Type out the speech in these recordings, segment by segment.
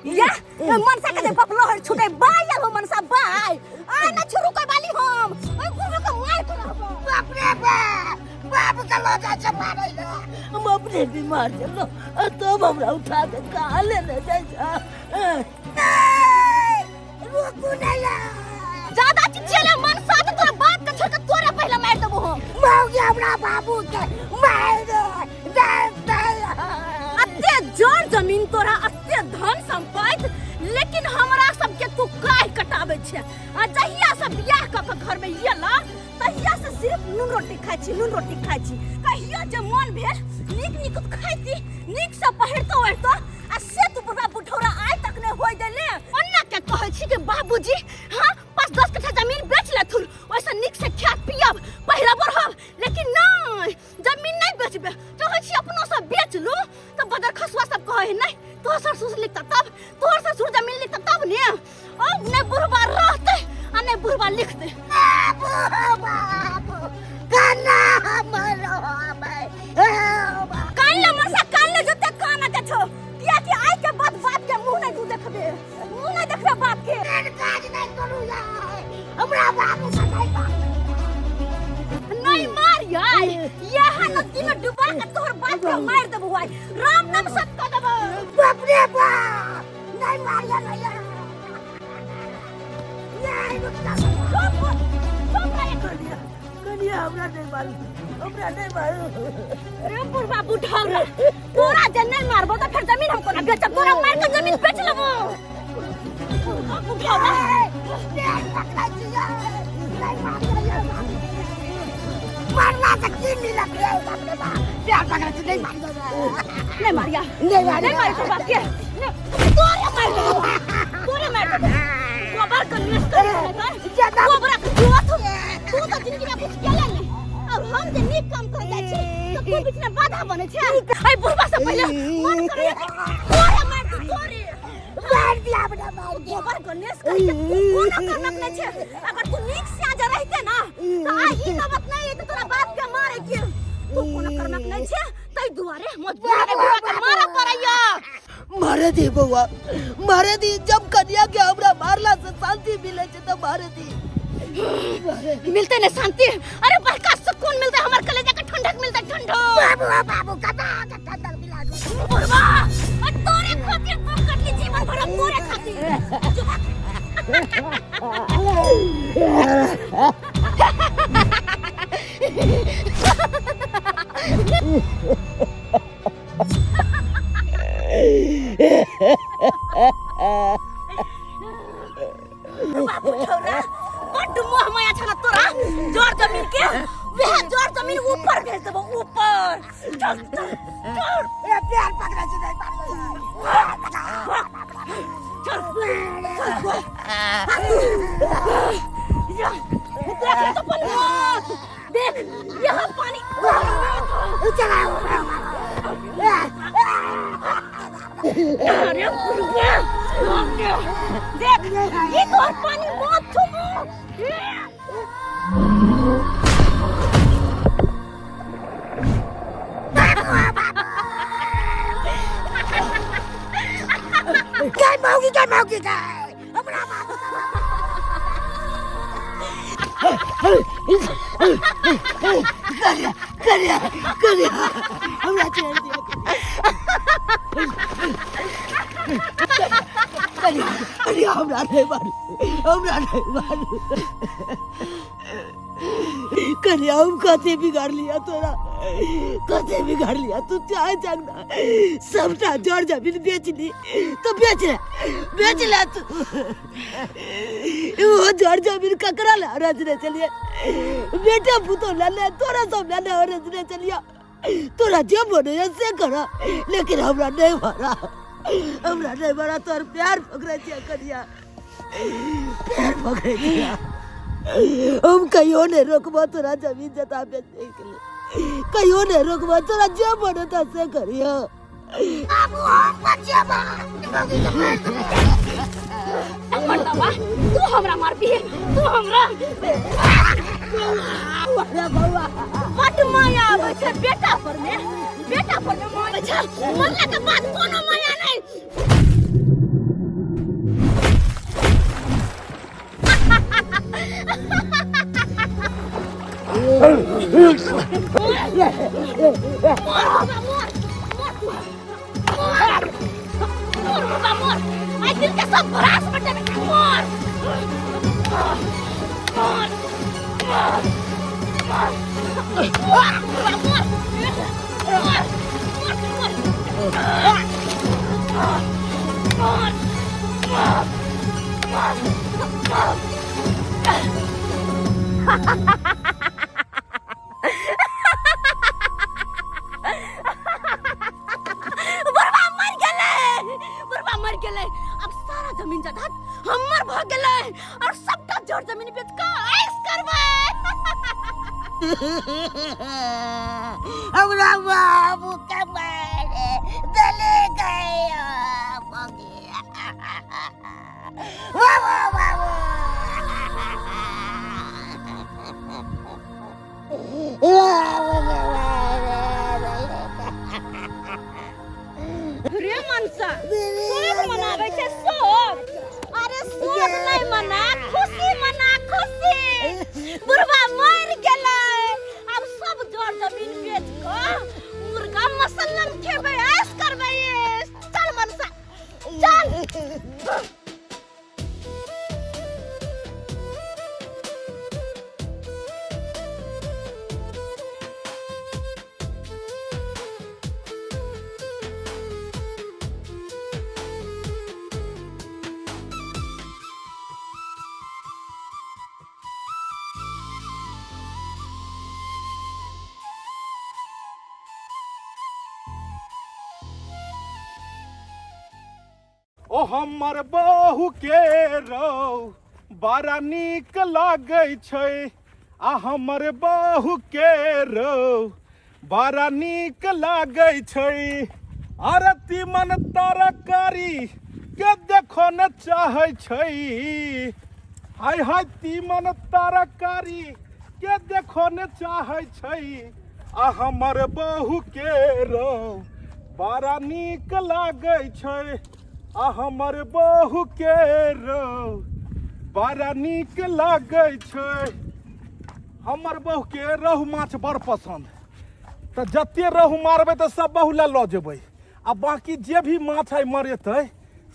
या मनसा के जे बपलोहर छुटे बाय आलो मनसा बाय आ ना छोरू कोई बाली हम ओइ गुरु के मार के रहबो। बाप रे बाप, बाप के लऽ जाइ छै मारै लए। हम अपने बीमार छलहुँ आ तब हमरा उठा के कहाँ लेने जाइ छै? रुकू नहि यार। ज्यादा चिचियले मनसा त तोरा बाप के छोड़ के तोरा पहले मार देबो हम। मौगी हमरा बाबू के मारि दे दे दे। अते जर जमीन तोरा, अते धन संपत्ति, लेकिन हमरा सबके तू काहे कटाबै छै? आ जहिया से बियाह कऽ के घर में एला तहिया से सिर्फ नून रोटी खाइ छी, नून रोटी खाइ छी। कहियो जे मन भेल नीक नीक खाइती, नीक से पहिरतो ओढ़तो, आ से तू बुढ़ा बुढ़ौरा आइ तक नहि होय देले। ओन्ना के कहै छी कि बाबूजी हाँ 5-10 कट्ठा जमीन बेच लेथुन, ओहिसँ नीक से खायब पियब पहिरब ओढ़ब, लेकिन नहि जमीन नहि बेचबे। चाहै छी अपनो सब बेच लू तऽ बदर खसुआ सब कहै है नहि तोहर ससुर लिखता तब, तोहर ससुर जमीन लिखता तब ने। अब नहि बुढ़बा रहतै आ नहि बुढ़बा लिखतै। बाबू बाबू कना मरो। कान ले मनसा, कान ले जते कान के छौ, कियाकि आइ के बाद बाप के मुंह नहि तू देखबे, मुंह नहि देखबे बाप के। काज नहि करू यार, हमरा बाबू के नहीं बाप नहीं मार यार, यह नदी में डुबा के तोहर बाप के मार देबो आइ, राम नाम सत्य कह देबो। बाप रे बाप, नहीं मारिया नहीं यार, नहीं रुक जा। चुप चुप रह। कनिया, कनिया हमरा नहीं मारू, हमरा नहीं मारू। रे बुढ़वा बुढ़ौरा, तोरा जे नहीं मारबो तो फिर जमीन हमको ना बेचब, तोरा मार के जमीन बेच लेबो। बुढ़वा बुढ़ौरा। पकड़ा छियै, नहीं मारिया यार। मारला से की मिलत रे? बाप रे बाप, प्यार पकड़ा छी, नहीं मारिया। नहीं मारिया, नहीं मारिया। नहीं मारी तो बाप के तोरे मार देबो, तोरे मार देबो। गोबर के निस कर कर गोबर के जुआ तू, तू तो जिंदगी में कुछ केले नहीं, और हम जे नीक काम कर जाइ छी तो तू बीच में बाधा बने छै। ऐ बुढ़वा से पहले मन करे तोरे मार दू, तोरे मार दिया अपना मार दिया। गोबर गणेश कर के तू कोनो करनक नहीं छै। अगर तू नीक से आज रहते ना तो आ ई नौबत नहीं है तोरा बाप के मारे के। तू कोनो करनक नहीं छै, तै दुआरे मजबूर के बुढ़वा के मारा पड़ैया। मारे दी बउआ, मारे दी। जब कन्या के हमरा मारला से शांति मिले छै तो मारे दी। मिलते नहीं शांति? अरे बड़का सुकून मिलते, हमर कलेजा के ठंडक मिलते, ठंडक। बाबू बाबू कता के ठंडक मिला दू। बुढ़वा, और तोरे खातिर तू कटली जीवन भर, तोरे खातिर। बाबू छौरा, बड्ड मोह माया छल तोरा जर जमीन के, वएह जर जमीन ऊपर भेज देबो ऊपर। चल चल चल। ए प्यार पकड़ा छी, नहीं मारिया। चल चल जा, देख तो अपन मौत देख, यहाँ पानी। चला। अरे बुढ़वा, देख ये तोहर पानी मौत छौ। गई मौगी, गई मौगी, गई हमरा बाबू। कन्या, कन्या, कन्या हमरा छोड़ दिया। कन्या, कन्या हमरा नहीं मारू, हमरा नहीं मारू। कन्या हम कथे बिगाड़ लिया तोरा, कथे बिगाड़ लिया? तू चाहे जाना सबटा जड़ जमीन बेच ली तो बेच ले, बेच ले तू। वो जड़ जमीन ककरा ला रजने चलिए? बेटा पुतो ला ले, तोरा सब ला ले रजने चलिए। तोरा जे मन है से कर, लेकिन हमरा नहीं मारा, हमरा नहीं मारा। तोर प्यार पकड़े छियै कन्या, प्यार पकड़े छियै। हम कहियो नहीं रोकबो तोरा जमीन जता बेचे के लिए, कहियो नहीं रोकबो तोरा, जे मन होता से करियो। बाबू हम बचेबा मौगी के मार देबो। मर्दवा, तू हमरा मारबी? तू हमरा अरे बउआ, बड माया आबै छै बेटा पर में, बेटा पर में माया आबै छै, मरला के बाद कोनो माया नहीं। मर बाबा मर, मर तू, मर मर बाबा मर। आइ दिल के सब भरास बटेबे, मर मर मर मर मर बाबा मर मर मर मर मर मर मर मर। बुढ़वा मर गेलै, बुढ़वा मर गेलै। अब सारा जमीन जायदाद हमर भ गेलै और सबटा जर जमीन बेच के ऐश करबै। हमरा बाबू के मारे दले गया। बाबू बाबू रे मनसा, शोक मनाबै छै शोक? अरे शोक नहि मना, खुशी मना, खुशी। बुढ़वा मरि गेलै, आब सब जर जमीन बेच कऽ मुर्गा मसल्लम खेबै, ऐश करबै ऐश। चल मनसा चल। ओ हमर बहु के रौ बड़ा नीक लागै छै, आ हमर बहु के रौ बड़ा नीक लागै छै। अरे तीमन तरकारी के देखो ने चाहै छै, हाय हाय, तीमन तरकारी के देखो ने चाहै छै, आ हमर बहु के रौ बड़ा नीक लागै छै, आ हमर बहु के रौ बड़ा नीक लागै छै। हमर बहु के रहु माछ बड़ पसन्द, तऽ जते रहु मारबै तऽ सब बहु लए लऽ जेबै, आ बाकी जे भी माछ आइ मरेतै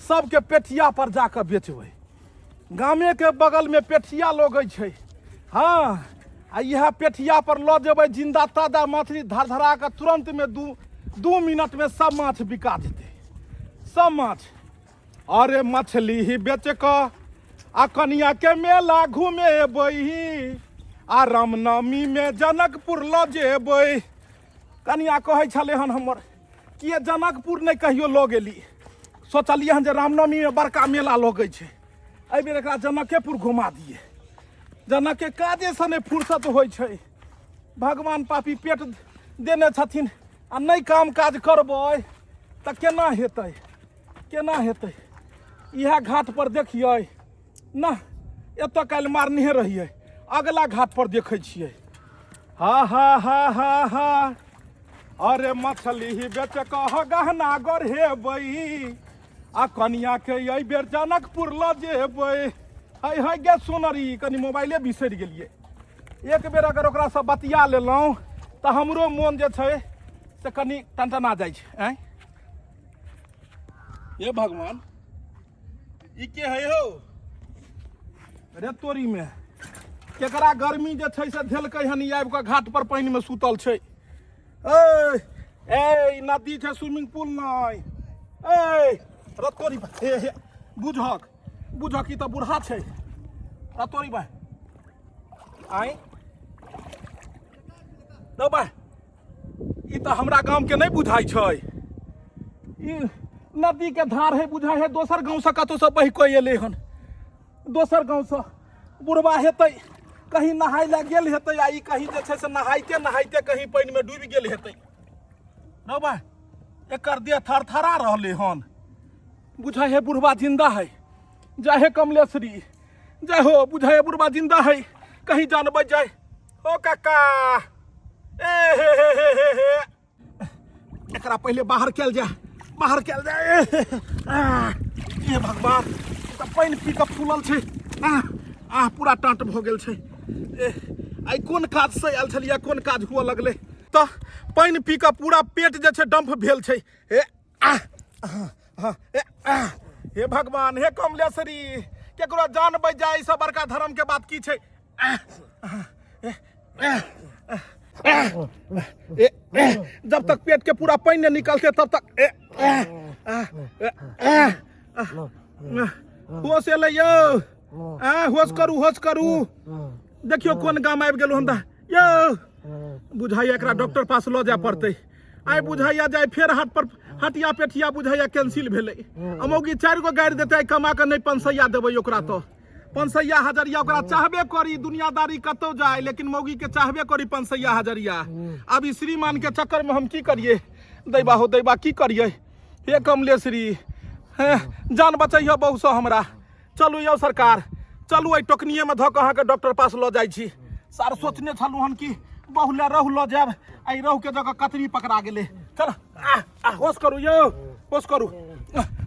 सबके पेठिया पर जाकऽ बेचबै। गामेके बगलमे पेठिया लगै छै। हँ, आ इएह पेठिया पर लऽ जेबै जिन्दा ताजा मछली, धर धरा कऽ तुरन्तमे 2 मिनटमे सब माछ बिका जेतै, सब माछ। अरे मछली ही बेच कऽ आ कनिया के मेला घुमेबै, आ रामनवमीमे जनकपुर लऽ जेबै। कनिया कहै छलै हन हमर किए जनकपुर नहि कहियो लऽ गेली। सोचलियै हन जे रामनवमीमे बड़का मेला लगै छै, एहिबेर एकरा जनकेपुर घुमा दियै। जनकके काजेसँ नहि फुर्सत होइ छै। भगवान पापी पेट देने छथिन, आ नहि काम काज करबै तऽ केना हेतै, केना हेतै? इएह घाट पर देखियै ना, एतऽ काल्हि मारनेहे रहियै, अगला घाट पर देखै छियै। हा हा हा हा हा। अरे मछली बेच कह गहना गढ़ेबै, आ कनिया के एहि बेर जनकपुर लऽ जेबै। है है गे सोनरी, कनि मोबाइले बिसरि गेलियै। एक बेर अगर ओकरासँ बतिया लेलहुँ तऽ हमरो मोन जे छै से कनि टनटना जाइ छै। आँय हे भगवान, ई के है हो रे? तोरी में केकरा गर्मी जे छै से धेलकै हन, ई आबि कऽ घाट पर पानि में सुतल छै। ए ए, ई नदी छै, स्विमिंग पूल नहि। ए रतोरी बा, हे हे, बुझक बुझक, ई तऽ बूढ़ा छै। रतोरी बा, आइ रौ बा, ई तऽ हमरा गाम के नहि बुझाइ छै। ई नदी के धार है बुझाइ है, दोसर गाँव से कतौ से बहि कऽ एलै हन, दोसर गाँव से। बुढ़बा हेतै, कहीं नहाय लए गेल हेतै, आ ई कहीं जे छै से नहाइते नहाइते कहीं पानिमे डूबि गेल हेतै। रौ बा, एकर देह थरथरा रहलै हन, बुझाइ है बुढ़बा जिंदा है। जय हे कमलेश्वरी, जय हो। बुझाइ है बुढ़बा जिंदा है, कहीं जान बच जाए। ओ काका, ए हे हे हे हे हे, एकरा पहिले बाहर कयल जाय, बाहर कयल जाय। ए आ, हे भगवान, ई तऽ पानि पी कऽ फूलल छै। आ आ पूरा टाँट भऽ गेल छै। ए आइ कोन काज से आयल छलियै, कोन काज हुअ लगलै। तऽ पानि पी कऽ पूरा पेट जे छै डम्फ भेल छै। हे आ हँ, ए, आ, हे भगवान, हे कमलेश्वरी, केकरो जान बचि जाय एहिसँ बड़का धर्म के बात की छै। आ, आ, ए, आ, आ, ए, ए, जब तक पेट के पूरा पानि नहीं निकलते तब तक ए, आ, आ, ए, आ, आ, आ, होश एलै यौ। आ, होश करू, होश करू। देखियौ कोन गाम आबि गेलहुँ हम तऽ यौ। बुझाइया एकरा डॉक्टर पास लऽ जाय पड़तै आइ। बुझाइया जाय फेर हाट पर हटिया पेठिया बुझाइया कैंसिल भेलै। आ मौगी 4 गो गाड़ि देतै, आइ कमा कऽ नहि 500 देबै ओकरा। तऽ 500 हजरिया ओकरा चाहबे करी, दुनियादारी कतौ जाय लेकिन मौगी के चाहबे करी 500 हजरिया। आब ई श्रीमान के चक्कर में हम की करिए दैबा हो दैबा, की करिए? हे कमलेश्वरी, हे जान बचैह बहु से हमरा। चलू यौ सरकार, चलू, एहि टोकनिएमे धऽ कऽ अहाँके डॉक्टर पास लऽ जाइ छी। सार सोचने छलहुँ हन कि बहु लए रहु लऽ जायब, एहि रहुके जगह कतरी पकड़ा गेलै। चल आ आ, होश करू यौ, होश करू।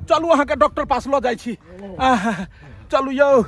चलू, अहाँके डॉक्टर पास लऽ जाइ छी। आह, चलू यौ।